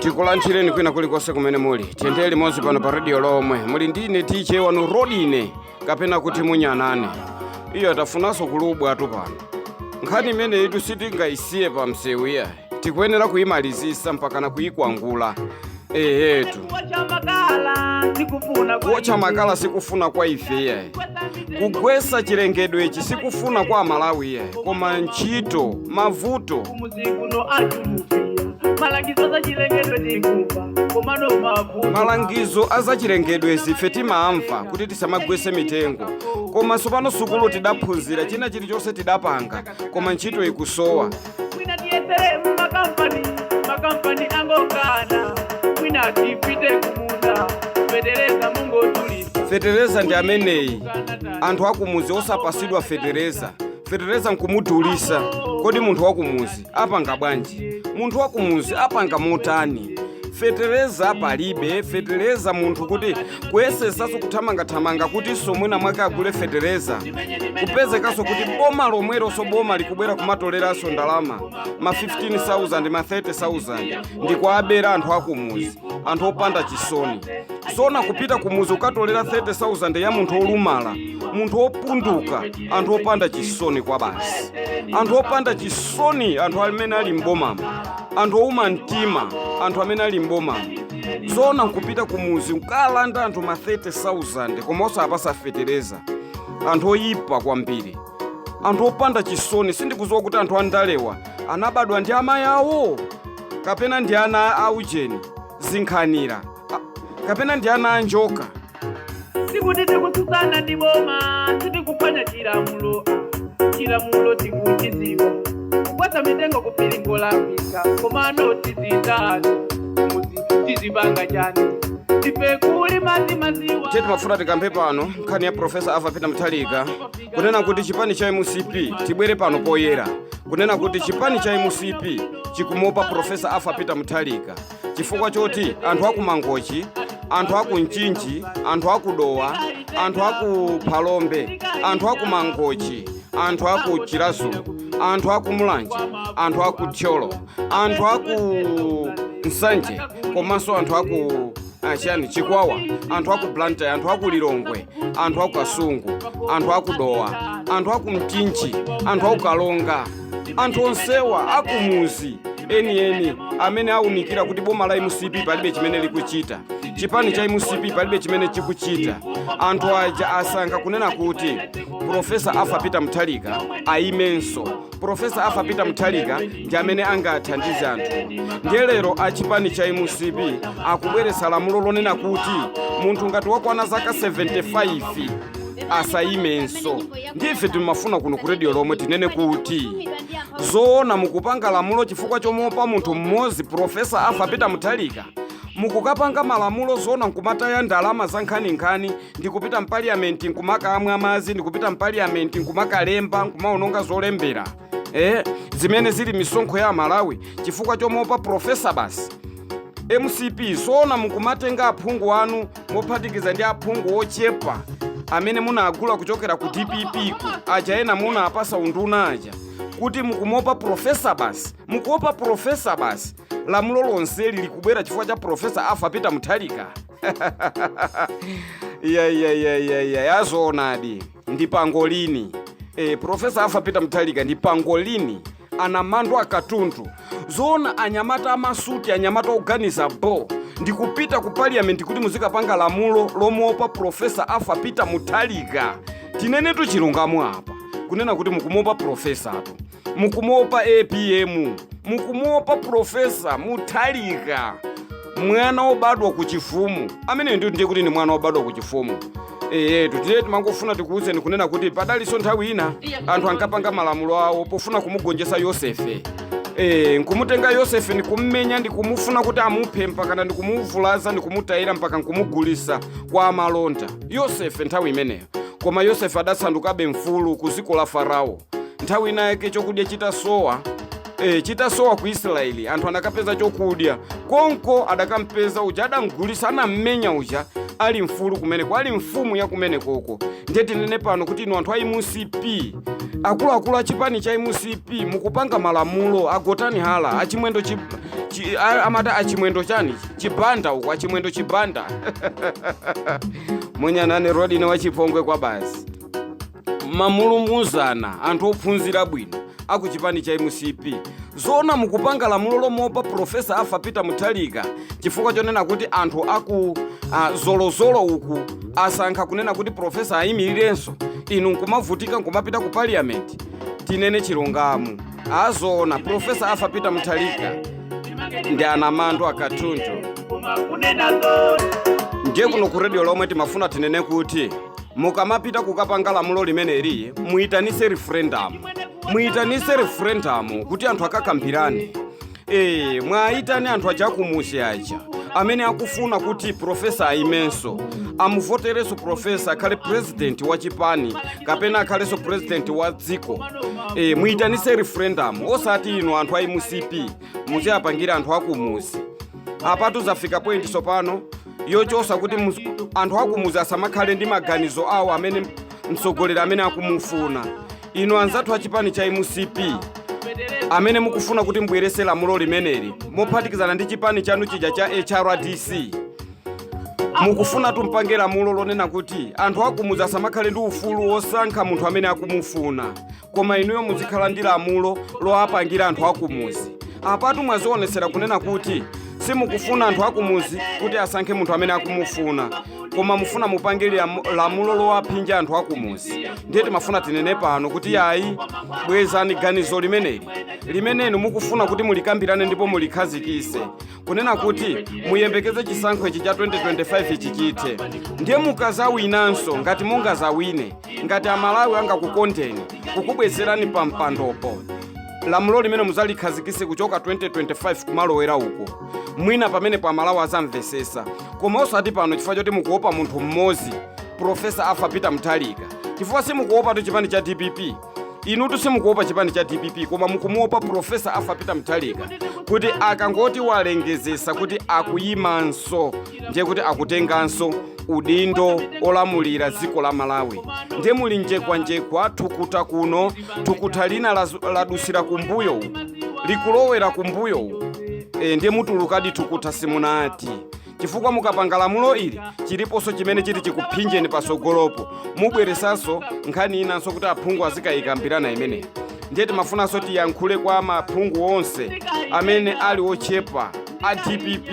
Tikulandireni kwina kulikonse kumene muli. Tiyendere limodzi pano pa radio lomwe muli ndine DJ wanu Rodine, kapena kuti Munyanane. Iyo tafunanso kulubwa atu pano. Nkhani imeneyi sitingayisiye pa msewu iya, tikuyenera kuyimalizisa mpakana kuyikwangula. Ehetu. Kuotcha makala sikufuna kwa ife iyayi, kugwesa chilengedwechi sikufuna kwa Amalawi iyayi, koma ntchito, mavuto. Kumuzikuno achulukira malangizo za chilengedwe tikumva, komano mavuto. Malangizo a zachilengedwezi ife timamva kuti tisamagwese mitengo, koma tsopano sukulu tidaphunzira, china chilichonse tidapanga, koma ntchito ikusowa. Mwina tiyesere mumakampani, makampani angokana. Mwina tipite kumunda, fetereza mungotulisa. Fetereza ndi ameneyi, anthu akumuzi osapasidwa fetereza, fetereza nkumudulisa. Kodi munthu wakumuzi apanga bwanji? Munthu wakumuzi apanga motani? Fetereza palibe fetereza, munthu kuti kuyesesanso kuthamangathamanga kuti mwina mwake agule fetereza, kupezekanso kuti boma lomweronso, boma likubwera kumatoleranso ndalama ma 15,000, ma 30,000, ndikuabera anthu akumuzi, anthu opanda chisoni. Sona kupita kumuzi ukatolera 30,000 ya munthu olumala, munthu opunduka, anthu opanda chisoni kwa basi, anthu opanda chisoni, anthu amene ali mbomamo, anthu ouma mtima, anthu amene ali mbomamo. Zona nkupita kumuzi nkalanda anthu ma 30,000 koma osapasa fetereza? Anthu oyipa kwambiri, anthu opanda chisoni. Sindikudziwa kuti anthu andalewa anabadwa ndi amayi awo kapena ndi ana aujeni zinkhanira, kapena ndi ana anjoka. Sikuti tikutsutsana ndi boma, sitikuphwanya chilamulo, chilamulo tikuchiziwa. Kugwetsa mitengo kupilingo lakwika, komano tizitani kumuzi? Tizipanga chani? Ife kuli madzi, maziwa. Tiye timafuna tikambe pano nkhani ya Profesa Arthur Peter Mutharika, kunena kuti chipani cha MCP, tibwere pano poyera kunena kuti chipani cha MCP chikumopa Profesa Arthur Peter Mutharika chifukwa choti anthu aku Mangochi, anthu aku Mchinji, anthu aku Dowa, anthu aku Phalombe, anthu aku Mangochi, anthu aku Chiradzulu, anthu aku Mulanje, anthu aku Thyolo, anthu aku Nsanje, komanso anthu aku chani, Chikwawa, anthu aku Blantyre, anthu aku Lilongwe, anthu aku Kasungu, anthu aku Dowa, anthu aku Mchinji, anthu aku Kalonga, anthu onsewa akumuzi enieni amene awunikira kuti boma la MCP palibe chimene likuchita, chipani cha MCP palibe chimene chikuchita. Anthu aja asankha kunena kuti Profesa Arthur Peter Mutharika ayimenso. Profesa Arthur Peter Mutharika ndi amene angathandize anthu. Ndiye lero achipani cha MCP akubweretsa lamulo lonena kuti munthu ngati wakwana zaka 75 asayimenso. Ndife timafuna kuno ku radio lomwe tinene kuti zoona mukupanga lamulo chifukwa chomopa munthu mmodzi, Profesa Arthur Peter Mutharika? Mukukapanga malamulo zoona nkumataya ndalama za nkhaninkhani, ndikupita mpaliyamenti nkumakamwa madzi, ndikupita mpaliyamenti nkumakalemba, nkumaononga zolembera zimene zili misonkho ya Malawi, chifukwa chomopa profesa basi? MCP, zoona mukumatenga aphungu anu mophatikiza ndi aphungu ochepa amene munagula kuchokera ku DPP ku aja, ena munapasa unduna aja, kuti mukumopa profesa basi? Mukuopa profesa basi? Lamulo lonseli likubwera chifukwa cha Profesa Arthur Peter Mutharika? Iya, yazoonadi ndi pangolini. Profesa Arthur Peter Mutharika ndi pangolini, anamandwa akatundu. Zoona anyamata amasuti, anyamata oganiza bo, ndikupita ku parliament kuti muzikapanga lamulo lomuopa Profesa Arthur Peter Mutharika? Tinenetu chilungamo apa kunena kuti mukumuopa profesa apo, mukumuopa APM, mukumuopa Profesa Mutharika, mwana wobadwa ku chifumu amene ndiye kuti ni mwana wobadwa ku chifumu. Eyetu, tiye timangofuna tikuwuzeni kunena kuti padalinso nthawi ina anthu ankapanga malamulo awo pofuna kumugonjetsa Yosefe. Nkumutenga Yosefe ndikummenya, ndikumufuna kuti amuphe, mpakana ndikumuvulaza, ndikumutayira, mpaka nkumugulisa kwa amalonda Yosefe nthawi imeneyo. Koma Yosefe adasandukabe mfulu ku dziko la Farao. Nthawi ina yake chokudya chitasowa, chitasowa ku Israeli, anthu anakapeza chokudya konko, adakampeza uja adamgulisa, anammenya uja ali mfulu kumeneko, ali mfumu ya kumenekoko. Ndiye tinene pano kuti inu anthu a MCP, Akuluakulu a chipani cha MCP mukupanga malamulo. Agotani Hala, Achimwendo amati Achimwendo chani, Chibanda uku, Achimwendo Chibanda, munyanane rodine wachipongwe kwa basi. Mamulumuzana anthu ophunzira bwino akuchipani cha MCP, zona mukupanga lamulo lomopa Professor Arthur Peter Mutharika chifukwa chonena kuti anthu aku Zolozolo uku asankha kunena kuti professor ayimirirenso, inu nkumavutika nkumapita ku parliament? Tinene chilungamo, azona Professor Arthur Peter Mutharika ndi anamando akatundu. Koma kunena zona. Ndiye kuno ku radio lomwe timafuna tinene kuti mukamapita kukapanga lamulo limeneli, muyitanise referendum, muyitanise referendum kuti anthu akakambirane. Mwayitane anthu aja akumusi aja amene akufuna kuti professor ayimenso, amuvoterenso professor akhale president wa chipani kapena akhalenso president wa dziko. Muyitanise referendum, osati inu anthu a MCP muziyapangira anthu akumuzi. Apatu zafika point sopano yochosa kuti anthu akumuzi asamakhale ndi maganizo awo amene mtsogoleri amene akumufuna. Inu anzathu a chipani cha MCP amene mukufuna kuti mbwerese lamulo limeneli mophatikizana ndi chipani chanu chija cha HRDC, mukufuna tumpange lamulo lonena kuti anthu akumuzi asamakhale ndi ufulu wosankha munthu amene akumufuna, koma inuyo muzikhala ndi lamulo lowapangira anthu akumuzi. Apatu mwazionesera kunena kuti simukufuna anthu akumuzi kuti asankhe munthu amene akumufuna, koma mufuna mupange lamulo lowaphinja anthu akumuzi. Ndiye timafuna tinene pano kuti yayi, bwezani ganizo limeneli limenenu mukufuna kuti mulikambirane ndipo mulikhazikise, kunena kuti muyembekeze chisankho ichi cha 2025 chichithe, ndiye mukazawinanso, ngati mungazawine, ngati Amalawi angakukondeni kukubwezerani pa mpandopo, lamulo limene muzalikhazikise kuchoka 2025 kumalowera uko, mwina pamenepo Amalawi azamvesesa, koma osati pano chifukwa choti mukuopa munthu mmodzi, Professor Arthur Peter Mutharika. Chifukwa simukuopa tu chipani cha DPP, inutu simukuopa chipani cha DPP, koma mukumuopa Professor Arthur Peter Mutharika kuti akangoti walengezesa kuti akuyimanso, ndiye kuti akutenganso udindo olamulira dziko la Malawi. Ndiye muli njekwanjekwa, thukuta kuno, thukuta lina ladusira kumbuyo uku, likulowera kumbuyo uku. Ndiye mutulukadi thukuta simunati, chifukwa mukapanga lamulo ili chiliponso chimene chiti chikuphinjeni pasogolopo. Mubweresanso nkhani inanso kuti aphungu azikayikambirana imeneyi. Ndiye timafunanso tiyankhule kwa maphungu onse amene ali ochepa a DPP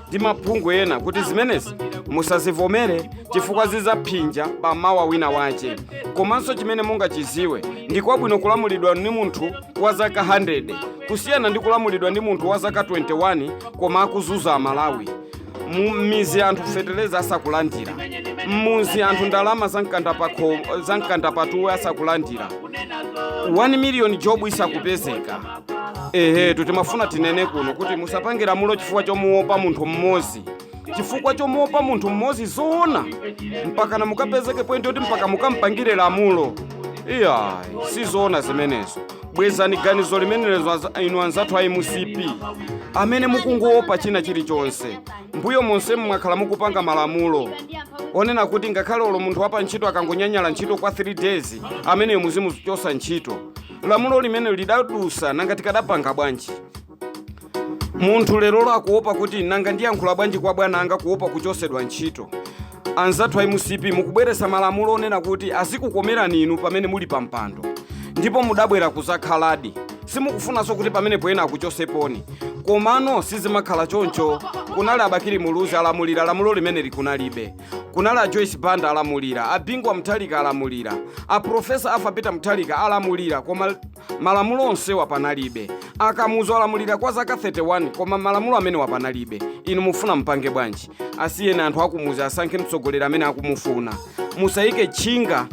ndi maphungu ena kuti zimenezi musazivomere, chifukwa zizaphinja pamawa wina wache. Komanso chimene mungachiziwe, ndi kwabwino kulamulidwa ndi munthu wa zaka 100 kusiyana ndi kulamulidwa ndi munthu wa zaka 21 koma akuzuza Amalawi. M'mizi anthu feteleza asakulandira, m'muzi anthu ndalama za mkandapatuwe asakulandira, 1 million job isakupezeka. Ehe, timafuna tinene kuno kuti musapange lamulo chifukwa chomuopa munthu mmodzi, chifukwa chomuopa munthu mmodzi. Zoona mpakana mukapezeke point yoti mpaka mukampangire lamulo? Iyayi, sizoona zimenezo. Bwezani ganizo limenezo inu anzathu a MCP amene mukungoopa china chilichonse. Mbuyo monse mwakhala mukupanga malamulo onena kuti ngakhale olo munthu wapa ntchito akangonyanyala ntchito kwa 3 days, ameneyo muzimuchosa ntchito. Lamulo limene lidadusa, nanga tikadapanga bwanji? Munthu lerolo akuopa kuti nanga ndiyankhula bwanji kwa bwana anga, kuopa kuchosedwa ntchito. Anzathu a MCP mukubweresa malamulo onena kuti azikukomerani inu pamene muli pa mpando, ndipo mudabwera kuzakhaladi, simukufunanso kuti pamenepo ena akuchoseponi. Komano sizimakhala choncho. Kunali Abakiri Muluzi alamulira, lamulo limene likunalibe. Kunali a Joyce Banda alamulira, a Bingu Mutharika alamulira, a Professor Arthur Peter Mutharika alamulira, koma malamulo onsewa panalibe. Akamuzu alamulira kwa zaka 31, koma malamulo amenewa panalibe. Inu mufuna mpange bwanji? Asiyeni anthu akumuzi asankhe mtsogoleri amene akumufuna. Musayike tchinga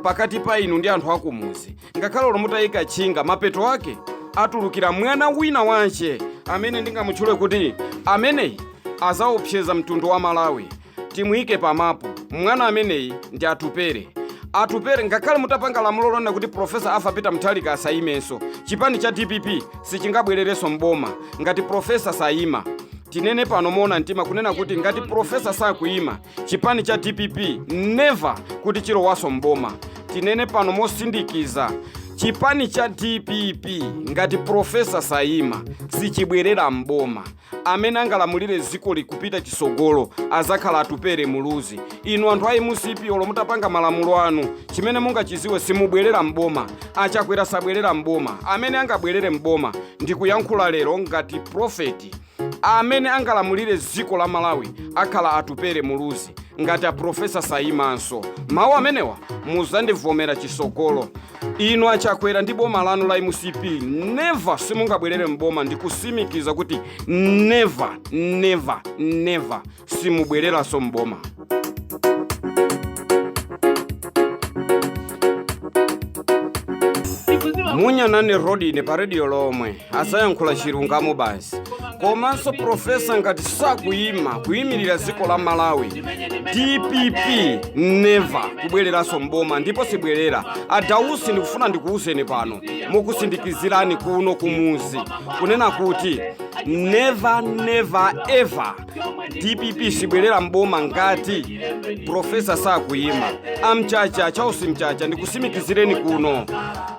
pakati pa inu ndi anthu akumuzi. Ngakhale olo mutayika tchinga, mapeto ake atulukira mwana wina wache amene ndingamutchule kuti ameneyi azaopseza mtundu wa Malawi. Timuyike pamapo mwana ameneyi ndi Atupere. Atupere, ngakhale mutapanga lamulo lonena kuti Professor Arthur Peter Mutharika asayimenso, chipani cha DPP sichingabwererenso mboma ngati professor sayima. Tinene pano moona mtima kunena kuti ngati professor sakuyima, chipani cha DPP never kuti chilowaso mboma. Tinene pano mosindikiza. Chipani cha DPP ngati Profesa sayima, sichibwerera mboma. Amene angalamulire dziko likupita chisogolo azakhala Atupere Muluzi. Inu anthu a MCP, olo mutapanga malamulo anu, chimene mungachiziwe, simubwerera mboma. Achakwera sabwerera mboma. Amene angabwerere mboma, ndikuyankhula lero ngati prophet, amene angalamulire dziko la Malawi akhala Atupere Muluzi ngati aprofesa sayimanso. Mawu amenewa muzandivomera chisogolo. Inu Achakwera ndi boma lanu la MCP, never, simungabwerere mboma. Ndikusimikiza kuti never, never, never, simubwereranso mboma. Munyanani Rodine pa rediyo lomwe asayankhula chilungamo basi. Komanso profesa ngati sakuyima kuyimirira dziko la Malawi, DPP never kubwereranso mboma, ndipo sibwerera. Adausi, ndikufuna ndikuwuzeni pano, mukusindikizirani kuno kumuzi, kunena kuti never, never ever, DPP sibwerera mboma ngati profesa sakuyima. Amchacha, Charles Mchacha, ndikusimikizireni kuno,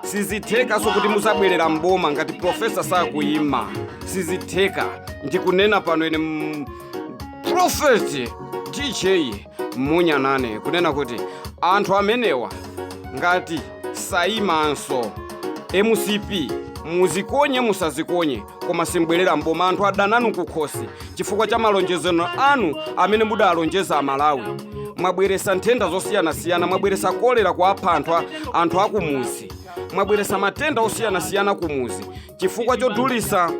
sizithekaso kuti muzabwerera mboma ngati profesa sakuyima. Sizitheka. Ndikunena pano ine prophet DJ Munyanane kunena kuti anthu amenewa ngati sayimanso, MCP muzikonye musazikonye, koma simbwerera mboma. Anthu adananu kukhosi chifukwa cha malonjezano anu amene mudalonjeza Amalawi. Mwabweresa nthenda zosiyanasiyana, mwabweresa kolera kwa apha anthu, anthu akumuzi, mwabweresa matenda osiyanasiyana kumuzi chifukwa chodulisa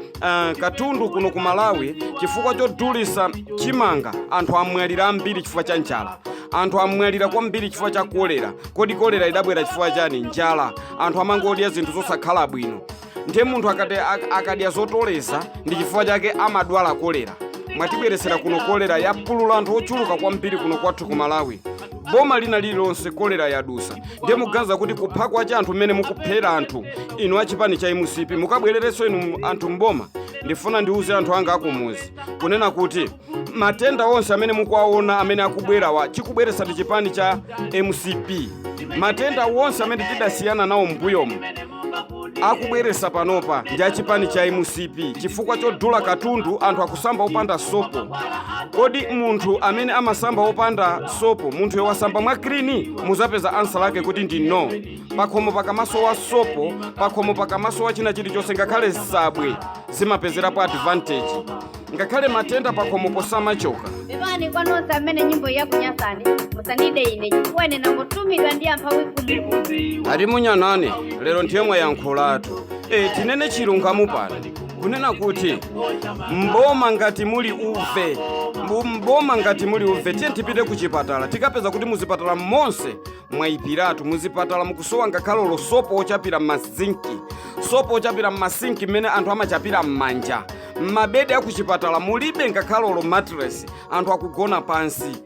katundu kuno ku Malawi, chifukwa chodulisa chimanga. Anthu amwalira ambiri chifukwa cha njala, anthu amwalira kwambiri chifukwa cha kolera. Kodi kolera idabwera chifukwa chani? Njala. Anthu amangodya zinthu zosakhala bwino, ndiye munthu akati akadya zotoleza, ndi chifukwa chake amadwala kolera. Mwatibweresera kuno kolera, yapulula anthu ochuluka kwambiri kuno kwathu ku Malawi. Boma lina lililonse kolera yadusa. Ndiye muganiza kuti kupha kwacha anthu mmene mukuphera anthu inu achipani cha MCP, mukabwererenso inu anthu mboma? Ndifuna ndiuze anthu anga akumuzi kunena kuti matenda onse amene mukuwaona amene akubwerawa, chikubweresa ndi chipani cha MCP. Matenda wonse amene tidasiyana nawo mbuyomu, akubweresa panopa ndi achipani cha MCP, chifukwa chodula katundu. Anthu akusamba opanda sopo. Kodi munthu amene amasamba opanda sopo, munthu wasamba mwa clean? Muzapeza answer lake kuti ndi no. Pakhomo pakamaso wa sopo, pakhomo pakamaso wa china chilichonse, ngakhale sabwe zimapezerapo advantage, ngakhale matenda pakhomo posamachoka. Pepani kwa nonse amene nyimbo yakunyasani, musanide ine chifukwa ine nangotumidwa ndi amphawi kumu. Ati Munyanane, lero ndiye mwayankhulatu. Tinene chilungamo pano kunena kuti mboma ngati muli uve, mboma ngati muli uve, tiye tipite ku chipatala, tikapeza kuti muzipatala monse mwayipiratu. Muzipatala mukusowa ngakhale sopo ochapira m'mazinki, sopo ochapira m'masinki mmene anthu amachapira m'manja. M'mabedi akuchipatala mulibe ngakhale mattress, anthu akugona pansi.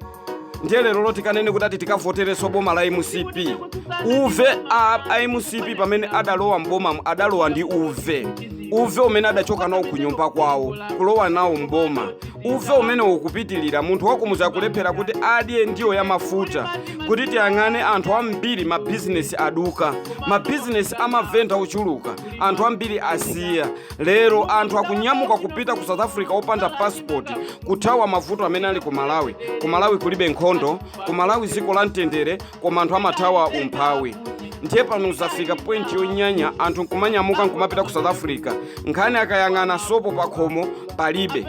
Ndiye lero lo tikanene kuti ati tikavoterenso boma la MCP? Uve a MCP pamene adalowa mboma adalowa ndi uve, uve umene adachoka nawo ku nyumba kwawo kulowa nawo mboma. Uve umene ukupitilira, munthu wakumuzi akulephera kuti adye ndiwo ya mafuta. Kuti tiyang'ane, anthu ambiri mabizinesi aduka, mabizinesi amavenda ochuluka, anthu ambiri asiya. Lero anthu akunyamuka kupita ku South Africa opanda passport, kuthawa mavuto amene ali ku Malawi. Ku Malawi kulibe nkhondo, ku Malawi dziko la mtendere, koma anthu amathawa umphawi. Ndiye pano zafika point yonyanya, anthu nkumanyamuka nkumapita ku South Africa. Nkhani akayang'ana sopo pakhomo palibe,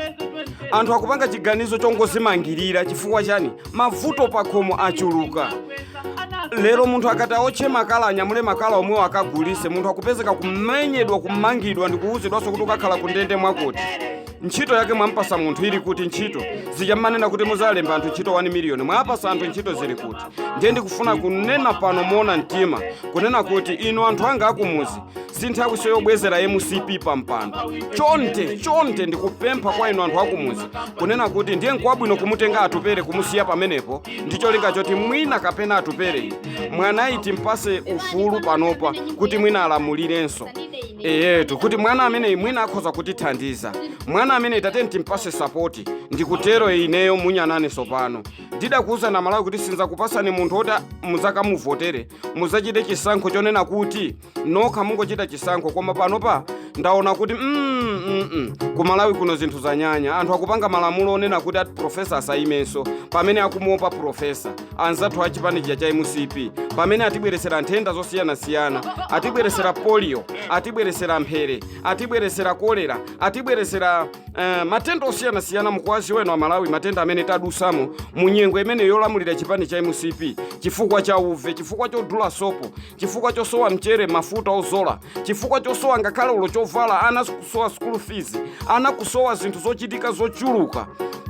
anthu akupanga chiganizo chongozimangirira. Chifukwa chani? Mavuto pakhomo achuluka. Lero munthu akati aotche makala, anyamule makala omwewo akagulise, munthu akupezeka kumenyedwa, kumangidwa ndi kuwuzidwanso kuti ukakhala ku ndende. Mwakuti ntchito yake mwampasa munthu ili kuti? Ntchito zichamanena kuti muzalemba anthu ntchito 1 miliyoni, mwapasa anthu ntchito zili kuti? Ndiye ndikufuna kunena pano moona mtima kunena kuti inu anthu anga akumuzi, si nthawi yobwezera MCP pa mpando. Chonde chonde, ndikupempha kwa inu anthu akumuzi kunena kuti ndiye nkwabwino kumutenga Atupere kumusiya pamenepo, ndi cholinga choti mwina kapena Atupere mwanayi timpase ufulu panopa kuti mwina alamulirenso. Eyetu kuti mwana ameneyi mwina akhoza kutithandiza, mwana ameneyi tateni timpase support. Ndikutero ineyo munyanane. Sopano ndidakuwuzani Amalawi kuti sinzakupasani munthu woti muzakamuvotere, muzachite chisankho chonena kuti nokha mungochita chisankho. Koma panopa ndaona kuti kumalawi kuno zinthu zanyanya. Anthu akupanga malamulo onena kuti ati professor asayimenso, pamene akumuopa professor. Anzathu a chipani cha MCP, pamene atibweresera nthenda zosiyanasiyana, atibweresera polio, atibweresera mphere, atibweresera kolera, atibweresera matenda osiyanasiyana. Mukuwaziwa enu Amalawi matenda amene tadusamo mu nyengo imene yolamulira chipani cha MCP, chifukwa cha uve, chifukwa chodula sopo, chifukwa chosowa mchere, mafuta ozola, chifukwa chosowa ngakhale ulo chovala, ana kusowa school fees, ana kusowa zinthu zochitika zochuluka.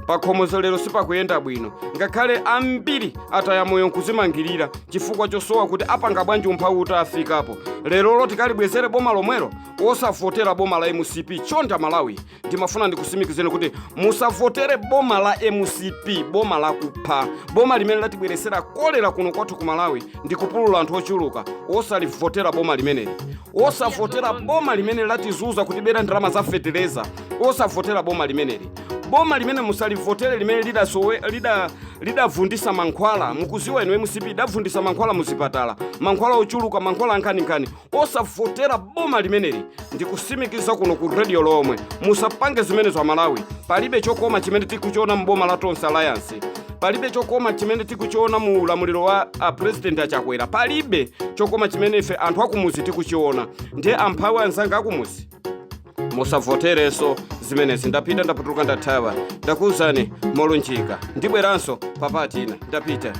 Pakhomo lero sipakuyenda bwino, ngakhale ambiri ataya moyo nkuzimangirira chifukwa chosowa kuti apanga bwanji umphawi kuti afikapo. Lerolo tikalibwezere boma lomwelo? Osavotera boma la MCP chonde. Malawi, ndimafuna ndikusimikizeni kuti musavotere boma la MCP, boma lakupha, boma limene latibweresera kolera kuno kwathu ku Malawi ndikupulula anthu ochuluka. Osalivotera boma limeneli, osavotera boma limene latizuza kutibera ndalama za fetereza. Osavotera boma limeneli, boma limene musalivotere, limene lidavundisa mankhwala. Mukuziwa inu, MCP idavundisa mankhwala muzipatala, mankhwala ochuluka, mankhwala ankhaninkhani. Osavotera boma limeneli. Ndikusimikiza kuno ku radio lomwe, musapange zimenezo Amalawi. Palibe chokoma chimene tikuchiona mboma la Tonse Alliance, palibe chokoma chimene tikuchiona mu ulamuliro wa a president Achakwera, palibe chokoma chimene ife anthu akumuzi tikuchiona. Ndiye amphawi anzanga akumuzi, musavoterenso zimenezi. Ndapita, ndaputuluka, ndathawa, ndakuwuzani molunjika. Ndibweranso papatina. Ndapita.